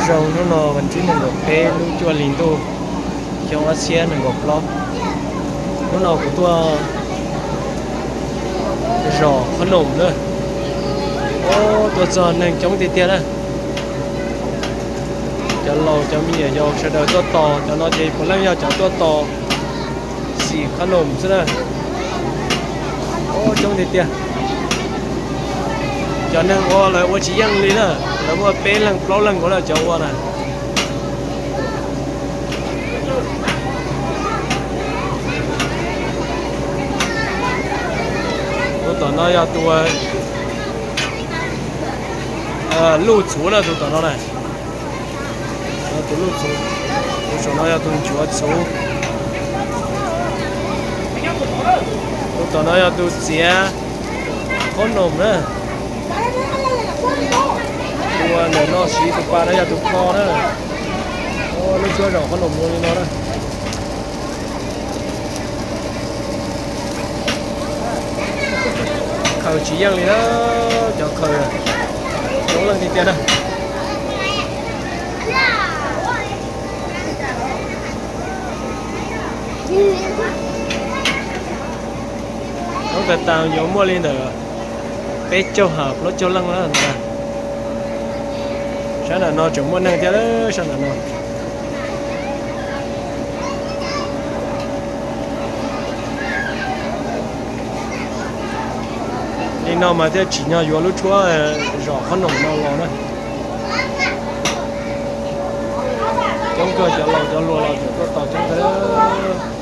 Zoo, hnub no vas thib nees nkaum peb lub cuaj hli ntuj, xyoo ob txhiab nees nkaum plaub. Hnub no kuv tuaj zos Qhob Noom na. Tuaj txog neeg coob tiag tiag na. Cov laus cov me nyuam yaus sawv daws tuaj tos, cov no ces puav leej yog cov tuaj tos xim Qhob Noom xwb na. Coob tiag tiag. Cov neeg ua lawv ua tsis yeej li na, lawv muaj peb leeg plaub leeg nkaus na cov ua na. Tus tom no yog tus Luj Txhuv na, tus tom no na. Tus Luj Txhuv, tus saum no yog tus Nchuav Txhuv. Tus tom no yog tus txiav Qhob Noom na. Tus ua ntawm no siv tus pas no yog tus kho na. Lub suab zos Qhob Noom zoo li no na. Khaws tsis yeej li na, cov khaws coob leej tiag tiag na. Coob tas tas, yuav muaj li ntawm peb caug ha plaub caug leej na. Sab nram no tseem muaj neeg thiab, sab nram no. Li no mas thiaj tsim nyog yuav lub tshuab zos Qhob Noom no los na. Coob kawg, cov laus cov hluas los tseem tuaj tos coob kawg.